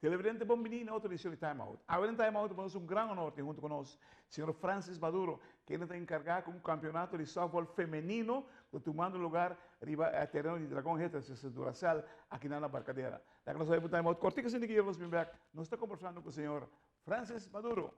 Televidente bon bini na otro edicion di Time Out. Awe den Time Out nos un gran honor tin hunto cu nos señor Francis Maduro, kende ta encarga cu un campeonato di softball femenino cu ta tumando lugar riba e tereno di Dragon Hitters, esta Duracell, aki na Barcadera. Laga nos bay pa un Time Out cortico asina ki nos bin bek. Nos ta conversando cu señor Francis Maduro.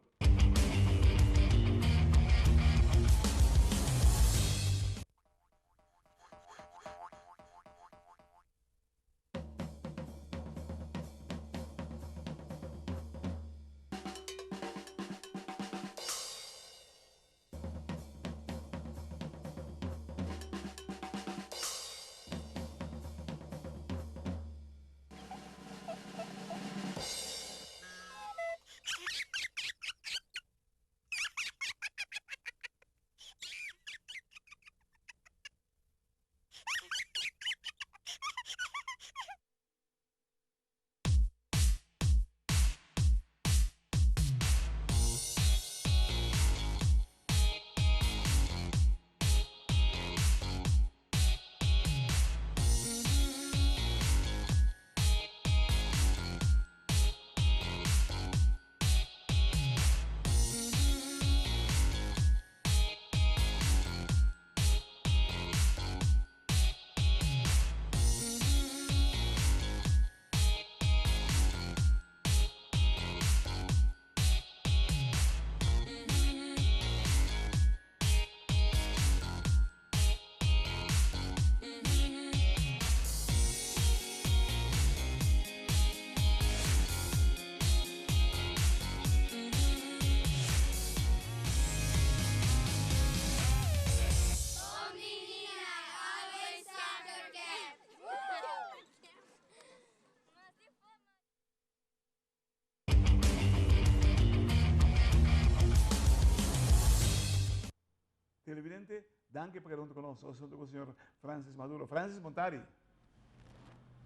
Televidente, danki pa keda huntu ku nos. Nos huntu ku señor Francis Maduro. Francis, bon tardi.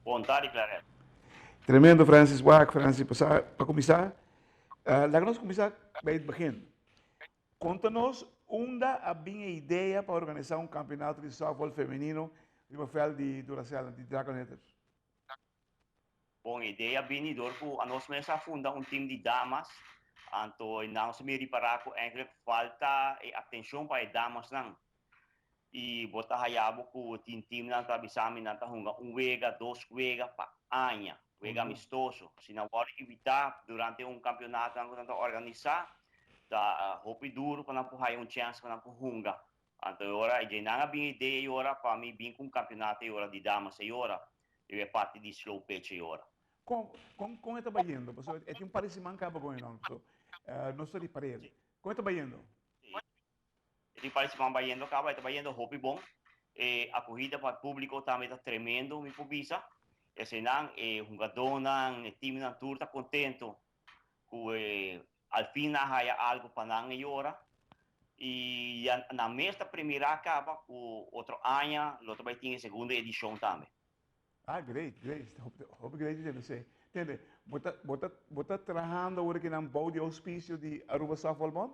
Bon tardi, Clarel. Tremendo, Francis. Wak, Francis, pa, pa kuminsá, uh, laga nos kuminsá bij het begin. Konta nos unda a bin e idea pa organisá un kampeonato di softball femenino riba veld di Duracell, di Dragon Hitters? Bon, e idea bini dor ku anos mes a funda un team di damas, anto nos a bin ripará ku eigenlijk falta e atenshon pa e damasnan. I bo ta haya bo ku tin teamnan ta bisa mi nan ta hunga un wega, dos wega pa aña, wega amistoso. Si nan wòrdu invitá durante un kampionatonan ku nan ta organisá, ta hopi duru pa nan por haya un chèns pa nan por hunga. Anto e ora e djeinan a bin e idea e ora pa mi bin ku un kampionato e ora di damas e ora. Riba e parti di slow pitch e ora. Kon kon kon e ta bayendo? Pasobra e tin un par di siman kaba con e no. So, nos ta ripar'é. Kon e ta bayendo? Si. E tin un par di siman bayendo kaba, e ta bayendo hopi bon. E akohida pa e públiko tambe ta tremendo, mi por bisa. Eseinan, e hungadónan, e timnan tur ta kontento ku e al fin nan a haya algu pa nan e ora. I ya nan mes ta premirá kaba ku otro aña lo ta bai tin e segundo edishon tambe. Ah, great, great. Hopi, hopi great di tende esei. Tende, bo ta, bo ta, bo ta trahando awor aki nan bou di ouspicio di Aruba Softball Bond?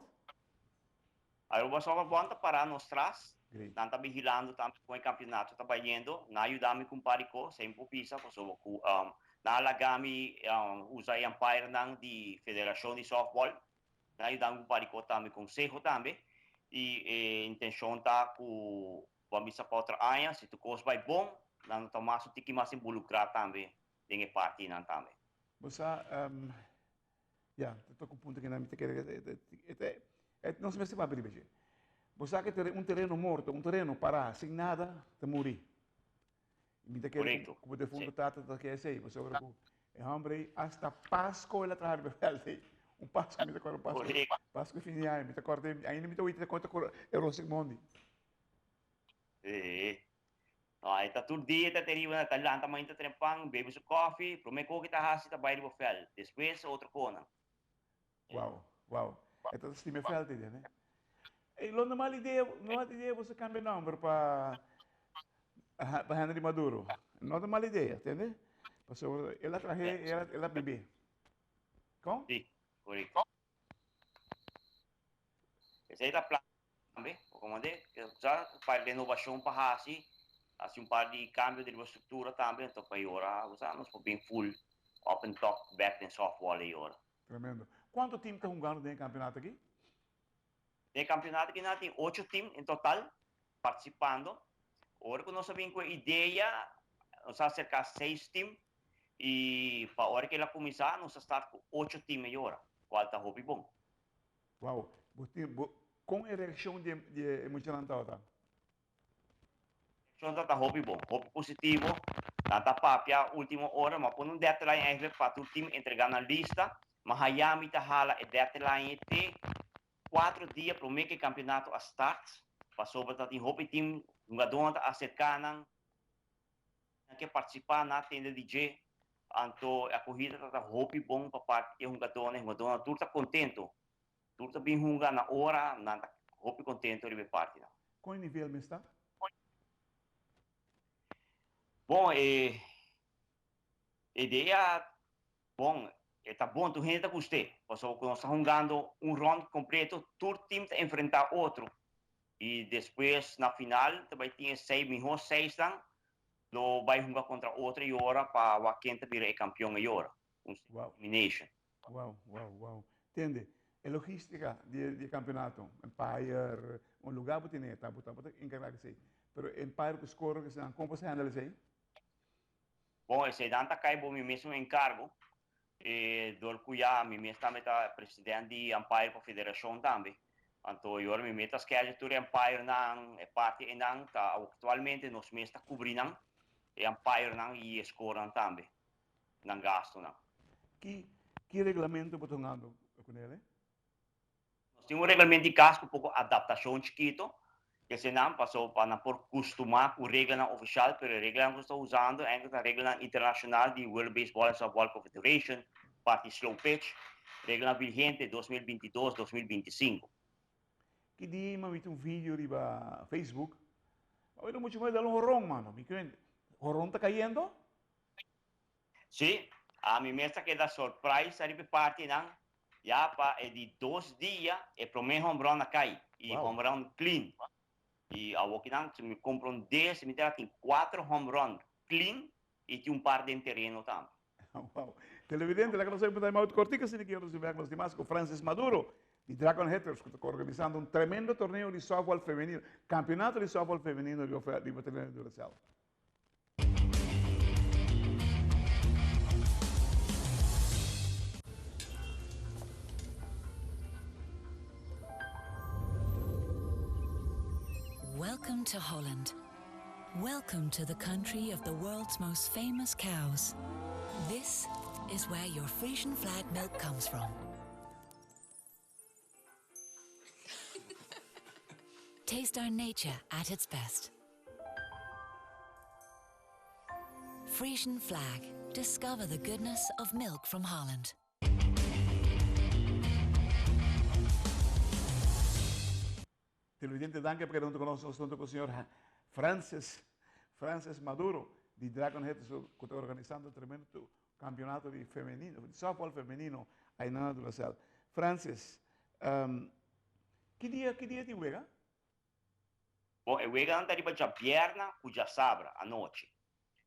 Aruba Softball Bond ta pará nos tras. Great. Nan ta vigilando tambe kon e kampionato ta bayendo. Nan a yuda mi ku un par di kos, esei mi por bisa, pasobra ku nan a laga mi usa e umpirenan di federashon di softball. Nan a yuda mi ku un par di kos tambe, konseho tambe. I e intenshon ta ku bo a bisa pa otro aña, si tur kos bai bon, nan lo ta mas un tiki mas involukrá tambe den e partinan tambe. Bo sa, ya, ta toka un punto kinan mi ta kere, e ta, e nos mester papia riba dje. Bo sa ke un tereno morto, un tereno pará sin nada, ta muri. I mi ta kere ku bo defunto tata ta kere esei, pasobra ku e hombre ei hasta Pasko el a traha riba veld ei. Un Pasko, mi ta kòrda un Pasko, Pasko di fin di aña, mi ta kòrda, ainda mi ta oí ta konta ku e Rosik Mondi. Sí. No, e ta tur dia ta te riba, ta lanta mainta trempan, bebe su koffie, prome ko ke ta hasi ta bai riba veld, despues otro konan. Wow, wow. E ta stima e veld ei den, eh? Ey, lo no mal idea, no mal idea boso cambia nomber pa pa Henry Maduro. No ta mal idea, tende? Pasobra el a trahe, el a, el a bibi. Kon? Sí, correcto. Esei ta plan tambe, como de, sa pa renovacion pa haci, haci un par di cambio di riba structura tambe, enton pa e ora, bo sa, nos por bin full. Up and top bek den softball ei ora. Tremendo. Kuantu tim ta hungando den e kampionato aki? Den e kampionato aki nan tin ocho tim en total partisipando. Ora ku nos a bin ku e idea nos a aserká seis tim i pa ora ku el a kuminsá nos a start ku ocho tim ei ora, kual ta hopi bon. Wow. Bo tin, bo, kon e reakshon di e, di e muchanan tabata? Reakshon tabata hopi bon, hopi positivo. Nan ta papia ultimo ora, mi a pone un deadline eigenlijk pa tur tim entrega nan lista. Ma haya mi ta hala e deadline ei te cuatro dia prome ku e kampionato a start, pasobra ta tin hopi tim, hungadónan ta aserká nan, Nan ke partisipá na tende di dje, anto e akohida ta ta hopi bon pa parti di e hungadónan. E hungadónan tur ta kontento, tur ta bin hunga na ora, nan ta hopi kontento riba e partinan. Kon e nivel mes ta? Bon, e idea, bon, e ta bon, tur hende ta gust'é, pasobra ku nos ta hungando un rònt kompleto, tur tim ta enfrentá otro. I despues na final ta bai tin e seis mihó seisnan lo bai hunga kontra otro i ora pa wak ken ta bira e kampion e ora. Un elimination. Wow, wow, wow. Tende, e logistica di e di e campeonato, Empire, un lugar bo tene, ta bo ta bo ta encarga di esei. Pero Empire cu score cu esnan, con bo sa handle esei? Bon, eseinan ta kai bo mi mesmo encargo, e dor cu ya mi mes tambe ta president di Empire pa federacion tambe. Anto y ora mi mes ta schedule tur e Empirenan, e parti einan ta actualmente nos mes ta cubri nan, e Empirenan y e scorenan tambe, nan gastonan. Ki ki reglamento bo ta hungando cu nel? Nos tin un reglamento di kas ku poko adaptashon chikito, kesenan paso pa nan por kustumá ku reglanan ofishal, pero e reglanan ku nos ta usando enkele ta reglanan internashonal di World Baseball and Softball Confederation, parti slow pitch, reglanan vigente 2022, 2025. Ki dia mi a wit un video riba Facebook, mi a wit un mucha muher dal un horon mano, mi kende, horon ta kayendo? Sí, ami mes ta keda surprise ariba e partinan, ya pa e di dos dia e prome home run a kai y home run clean. Y awokinan si mi comprende si mi ta tin cuatro home run clean y tin un par den tereno tambe. Wow. Televidente, laga nos oye un time out cortico asina ki nos bek nos di mas cu Francis Maduro di Dragon Hitters cu ta organisando un tremendo torneo di softball femenino, campeonato di softball femenino riba tereno di Duracell. Welcome to Holland. Welcome to the country of the world's most famous cows. This is where your Frisian flag milk comes from. Taste our nature at its best. Frisian flag. Discover the goodness of milk from Holland. Televidente danki pa keda hunto ku nos. Nos ta hunto ku señor Francis Francis Maduro di Dragon Head ku ta organisando tremendo campeonato di femenino, di softball femenino ainan na Duracell. Francis, um, ki dia ki dia tin wega? Bon, e weganan ta riba djabièrna ku djasabra anochi.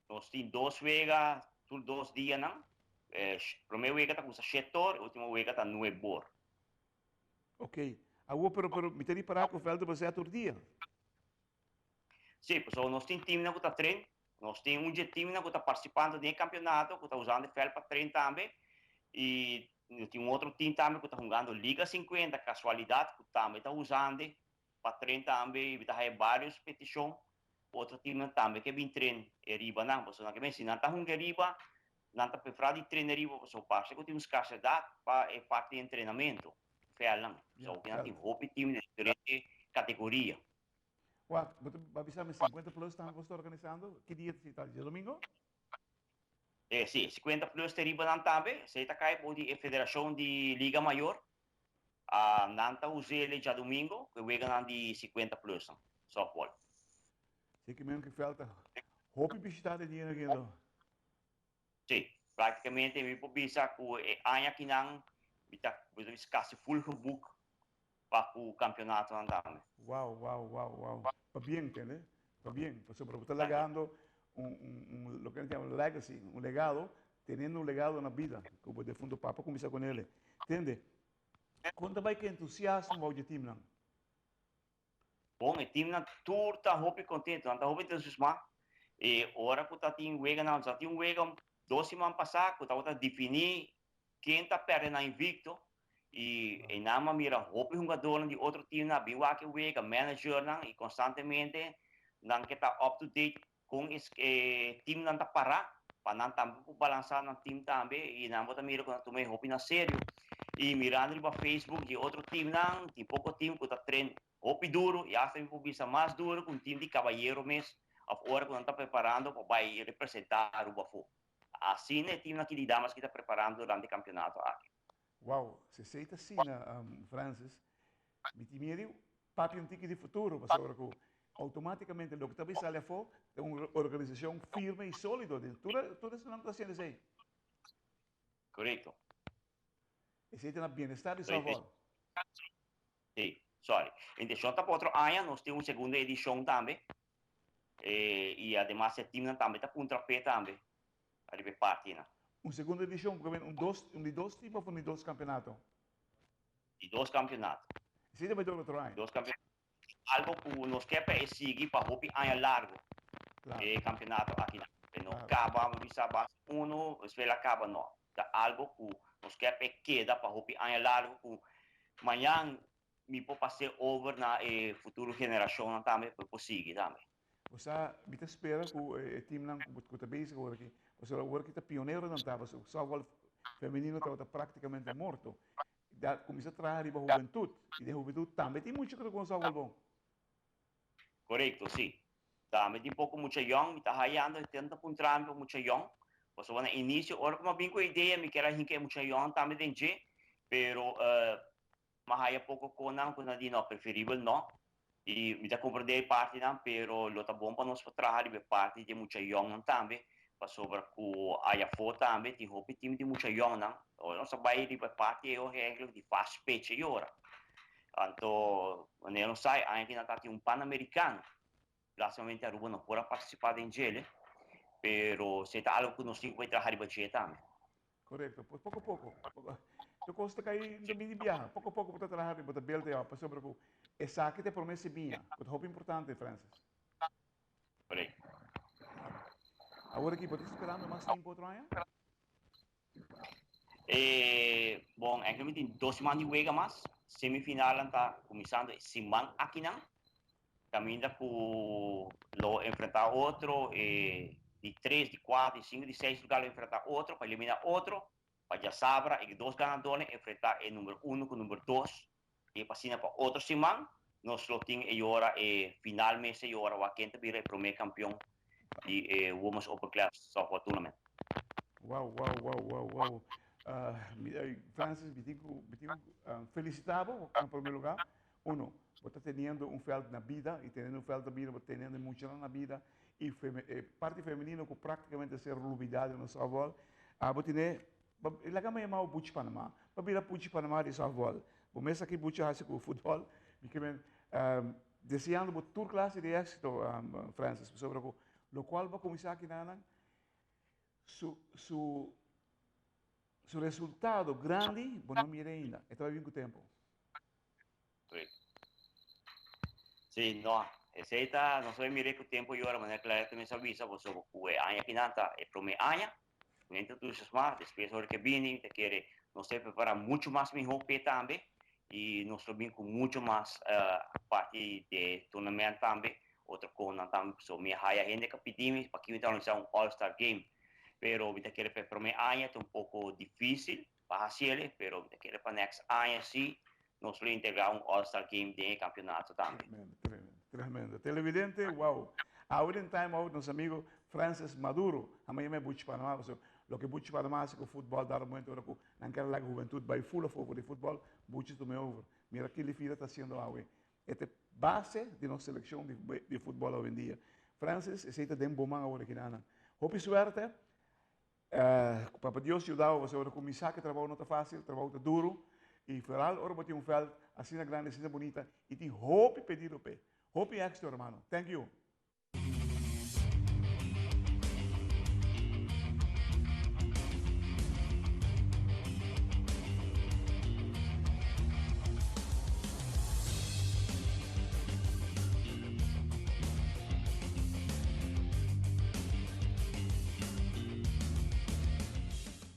Nos tin dos wega tur dos dianan. E promé wega ta kuminsá shete or, e último wega ta nuebe or. Ok. Awor pero pero mi ta ripará ku vèlt ta basea tur dia. Sí, pasobra nos tin timnan ku ta tren. Nos tin un dje timnan ku ta partisipando den e kampionato ku ta usando e vèlt pa tren tambe. I nos tin un otro tim tambe ku ta hungando Liga 50, kasualidat ku tambe ta usando pa tren tambe i ta haya varios petishon. Otro timnan tambe ke bin tren e riba nan, pasobra nan ke bin si nan ta hunga e riba, nan ta preferá di tren e riba pasobra parse ku tin un skarsedat pa e parti di entrenamentu, vèlnan. So nan tin hopi tim den diferente kategoria. Wak, bo ta bisa mi 50 plus tambe bo sta organisando? Ki dia ta djadomingo? Eh, si, 50 plus ta riba nan tambe. Esei ta kai bou di e federashon di Liga Mayor. Ah, nan ta us'é le djadumingo ku e weganan di 50 plus nan, softball. Si ki men ki vèlt ta hopi bishitá den dia aki anto. Si, praktikamente mi por bisa ku e aña akinan mi ta mi ta bisa kasi full geboek pa ku kampionatonan tambe. Wow, wow, wow, wow. Pabien, tende? Pabien, pasobra bo ta lagando un, un, un, loke nan ta yama legacy, un legado. Teniendo un legado na bida, ku bo defunto papa kuminsá ku nele. Tende, kon ta bai ku entusiasmo bou dje teamnan? Bon, e teamnan tur ta hopi kontentu, nan ta hopi entusiasmá. E ora ku ta tin weganan, sa tin un wega dos siman pasá ku tabata definí ken ta pèrdè nan invicto i einan a mira hopi hungadornan di otro teamnan a bin wak e wega, managernan i konstantemente nan ke ta up to date Kon e teamnan ta pará pa nan tambe por balansá nan team tambe i nan bo ta mira ku nan tuma e hopi na serio. I mirando riba Facebook di e otro teamnan, tin poko team ku ta train hopi duru i asta mi por bisa mas duru ku un team di kabayero mes òf ora ku nan ta preparando pa bai representá Aruba afó. Asina e teamnan aki di damas aki ta preparando durante e kampionato aki. Wow, si esei ta asina, Francis, mi tin miedu papia un tiki di futuro, pasobra ku outomátikamente loke ta bai sali afó ta un organisashon firme i sólido den tur tur esnan ku ta hasiendo esei. Korekto. Esei ta na bienestar di softball. Sí, sorry. Intenshon ta pa otro aña nos tin un segundo edishon tambe. I ademas e timnan tambe ta puntra p'e tambe ariba e partinan. Un segundo edishon, ku un dos, un di dos tim òf un di dos kampeonato? Di dos kampeonato. Esei ta bai dor otro aña? Dos kampeonato. Algo ku nos ke pa e sigui pa hopi aña largu. Claro. E kampeonato akinan. E no kaba, mi bisa basta uno, despues el a kaba, no. Ta algo ku nos ke pa e keda pa hopi aña largu ku mañan Mi por pas'é over na e futuro generashonnan tambe pa e por sigui tambe. Bo sa, mi ta spera ku e teamnan ku ta bezig awor aki, pasobra awor aki ta pioneronan ta, pasobra softball femenino tabata praktikamente morto. Da kuminsá traha riba hubentut, i den hubentut tambe tin mucha ku ta kon softball bon. Korekto, si. Tambe tin poko mucha yòn, mi ta hayando e tenta puntra mi pa mucha yòn, pasobra na inisio ora ku mi a bin ku e idea mi kier a hinka e mucha yòn tambe den dje, pero Ma haya poko konan ku nan di no, preferibel no. I mi ta komprendé e partinan, pero lo ta bon pa nos por traha riba e parti di e mucha yòngnan tambe, pasobra ku aya afó tambe tin hopi tim di mucha yòngnan. Ora nos ta bai riba e parti ei hopi eigenlijk di fast pitch ei ora. Anto, manera nos sa e aña aki nan ta tin un Panamericano. Lastimamente Aruba no por a partisipá den djele, pero esei ta algu ku nos tin ku bai traha riba dje tambe. Korekto. Pues poko poko. Tur kos ta kai den bini biaha. Poko poko bo ta traha riba, bo ta build e op pasobra ku esaki ta e promé simia ku ta hopi importante, Francis. Korekto. Awor aki bo ta sperando mas tempu otro aña? E, bon, eigenlijk mi tin dos siman di wega mas. Semifinalnan ta kuminsando e siman akinan. Kaminda ku lo enfrentá otro, e di tres, di kuater, di sinku, di seis lugar lo enfrentá otro pa eliminá otro. Pa djasabra e dos ganadónan enfrentá e number uno ku number dos. I pa asina pa otro siman nos lo tin e yora e final mes e yora wak ken ta bira e promé kampion di e Women's Open Class Softball Tournament. Wow, wow, wow, wow, wow. Francis, mi tin ku, mi tin ku felisitá bo na promé lugá. Uno, bo ta teniendo un veld na bida y teniendo un veld na bida bo ta teniendo e muchanan na bida y e parti femenino cu practicamente a ser lubida den nos softball, abo tene, laga mi yama bo Buchi Panama, bo bira Buchi Panama di softball. Bo mes aki Buchi a haci cu futbol, mi ke men deseando bo tur clase di exito Francis, pasobra cu locual bo a cuminsa aki nan su su su resultado grandi bo no mira ainda, e ta bai bin cu tempo. Sí, no. Esei ta, nos a mira ku tempu yora, manera Claretta mes a bisa, pasobra ku e aña kinan ta e promé aña, mi a entusiasmá, despues ora ke bini mi ta kere nos ta prepará muchu mas mihó p'e tambe i nos lo bin ku muchu mas parti di e tournament tambe, otro konan tambe, pasobra mi a haya hende ku a pidi mi pakiko mi ta organisá un All Star Game, pero mi ta kere pa e promé aña ta un poko difísil pa hasiel, pero mi ta kere pa next aña sí nos lo integrá un All Star Game den e kampeonato tambe. Tremendo, tremendo, tremendo. Televidente, wow. Awe den Time Out nos amigo Francis Maduro a yama e Buchi Panama pasobra loke Buchi Panama hasi ku futbòl dado momento ora ku nan kere laga hubentud bai full afó for di futbòl, Buchi tuma e over. Mira ki Lifida ta hasiendo awe. E ta e base di nos selekshon di futbòl awendia. Francis, esei ta den bo man awor aki nan. Hopi suerte. Ku Papa Dios yuda bo pasobra kuminsá ku e trabou no ta fásil, trabou ta duru i foral ora bo tin un vèlt asina grandi, asina bunita i tin hopi pedido p'e. Hopi éksito hermano. Thank you.